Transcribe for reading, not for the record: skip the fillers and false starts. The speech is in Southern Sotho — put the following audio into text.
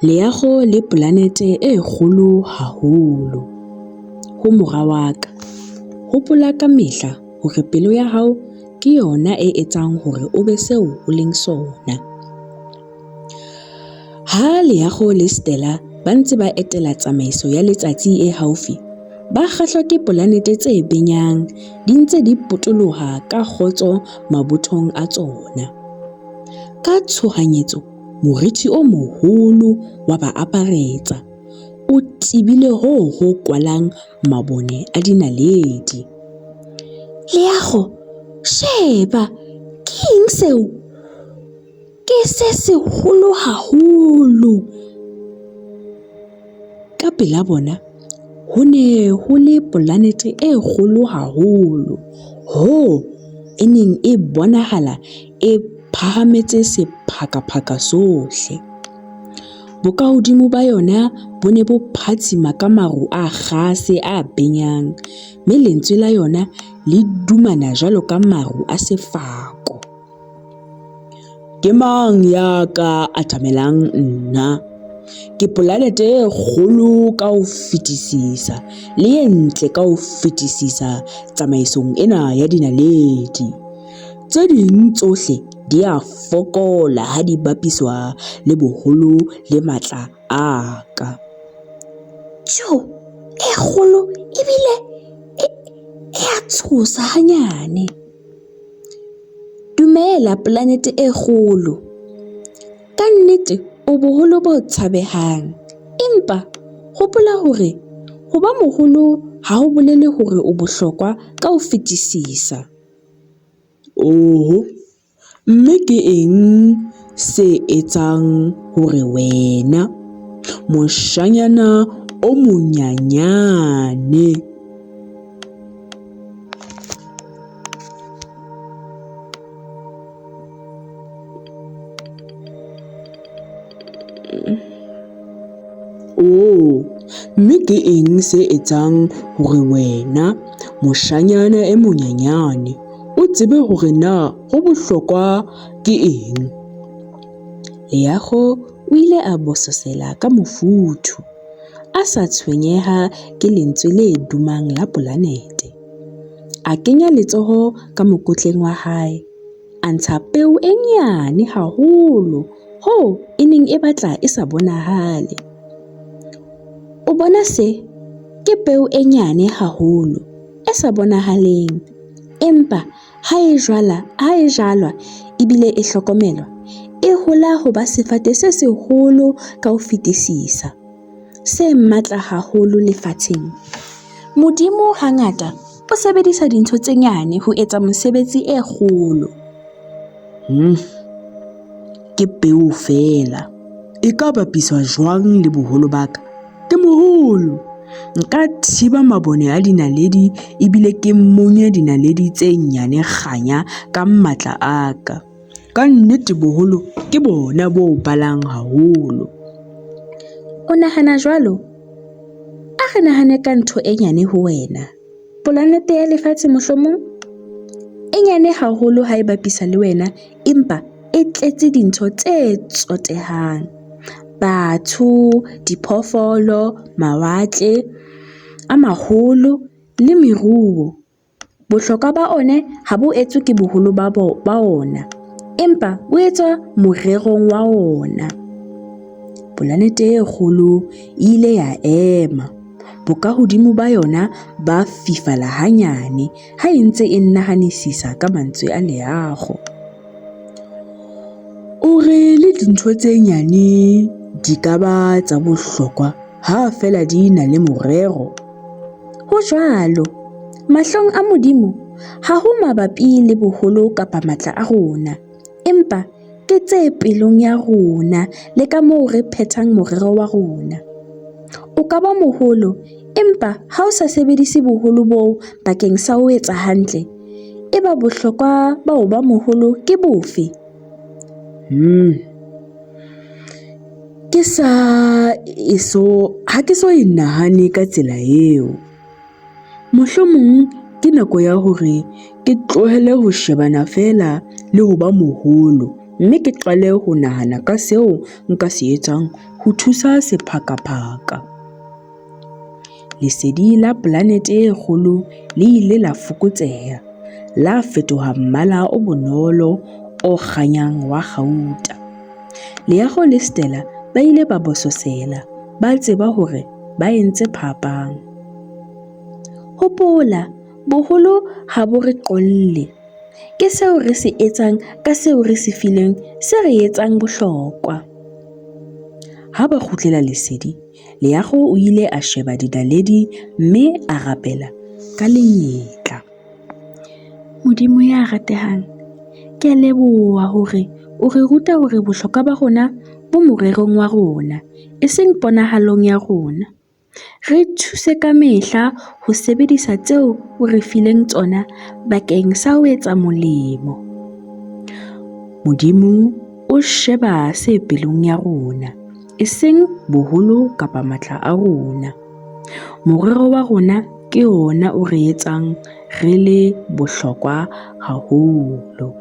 Leago le polanete e kgolo haholo. Ho mora wa ka, hopola ka mehla hore pelo ya hao ke yona e etsang hore o be seo o leng sona. Ha Leago le Stella ba ntse ba etela tsamaiso ya letsatsi e haufi, ba kgahlwa ke dipolanete tse benyang di ntse di potoloha ka kgotso mabothong a tsona. Ka tshohanyetso moriti o moholo wa ba aparetsa, o tebile hoo ho kwalang mabone a dinaledi. Leago, sheba! Ke eng seo? Ke se seholo haholo! Ka pela bona ho ne ho le polanete e kgolo haholo hoo e neng e bonahala e phahametse sepakapaka sohle. Bokahodimo ba yona bo ne bo phatsima ka maru a kgase a benyang, mme lentswe la yona le dumana jwalo ka maru a sefako. Ke mang ya ka atamelang nna? Ke polanete e kgolo ka ho fetisisa le e ntle ka ho fetisisa tsamaisong ena ya dinaledi. Tse ding tsohle di a fokola ha di bapiswa le boholo le matla a ka. Tjo, e kgolo ebile e, e a tshosa hanyane. Dumela polanete e kgolo. Ka nnete o boholo bo tshabehang, empa hopola hore ho ba moholo ha ho bolele hore o bohlokwa ka ho fetisisa. Oho, mme ke eng se etsang hore wena, moshanyana o monyanyane? Oh, mme ke eng se etsang hore wena, moshanyana e monyenyane, o tsebe hore na ho bohlokwa ke eng? Leago o ile a bososela ka mofuthu, a sa tshwenyeha ke lentswe le dumang la polanete. A kenya letsoho ka mokotleng wa hae, a ntsha peo e nyane haholo hoo e neng e batla e sa bonahale. O bona se? Ke peo e nyane haholo, e sa bonahaleng, empa ha e jwala, ha e jalwa ebile e hlokomelwa, e hola ho ba sefate se seholo ka ho fetisisa, se matla haholo lefatsheng. Modimo hangata o sebedisa dintho tse nyane ho etsa mosebetsi e kgolo. Hmm. Ke peo feela. E ka bapiswa jwang le boholo ba ka? Ke moholo. Nka thiba mabone a dinaledi ebile ke monye dinaledi tse nyane kganya ka matla a ka. Ka nnete boholo ke bona bo balang haholo. O nahana jwalo? A re nahane ka ntho e nyane ho wena. Polanete ya lefatshe mohlomong? E nyane haholo ha e bapisa le wena, empa e tletse dintho tse tsotehang. Batho, diphoofolo, mawatle a maholo le meruo. Bohlokwa ba one ha bo etswe ke boholo ba ba ona, empa bo etswa morerong wa ona. Polanete e kgolo e ile ya ema. Bokahodimo ba yona ba fifala hanyane ha e ntse e nahanisisa ka mantswe a Leago. O re le dintho tse nyane di ka ba tsa bohlokwa ha feela di na le morero. Ho jwalo. Mahlong a Modimo, ha ho mabapi le boholo kapa matla a rona, empa ke tse pelong ya rona le ka moo re phethang morero wa rona. O ka ba moholo, empa ha o sa sebedise boholo boo bakeng sa ho etsa hantle, eba bohlokwa ba ho ba moholo ke bofe? Hmm. Ke sa eso ha ke so e nahane ka tsela eo. Mohlomong ke nako ya hore ke tlohele ho shebana feela le ho ba moholo mme ke qale ho nahana ka seo nka se etsang ho thusa sephakaphaka. Lesedi la polanete e kgolo le ile la fokotseha, la fetoha mmala o bonolo o kganyang wa kgauta. Leago le Stella ba ile ba bososela, ba tseba hore ba entse phapang. Hopola, boholo ha bo re qolle. Ke seo re se etsang ka seo re se filweng se re etsang bohlokwa. Ha ba kgutlela lesedi, Leago o ile a sheba dinaledi mme a rapela ka lenyetla. Modimo ya ratehang, ke a leboha hore o re ruta hore bohlokwa ba rona bo morerong wa rona, eseng ponahalong ya rona. Re thuse ka mehla ho sebedisa tseo o re fileng tsona bakeng sa ho etsa molemo. Modimo o sheba se pelong ya rona, eseng boholo kapa matla a rona. Morero wa rona ke ona o re etsang re le bohlokwa haholo.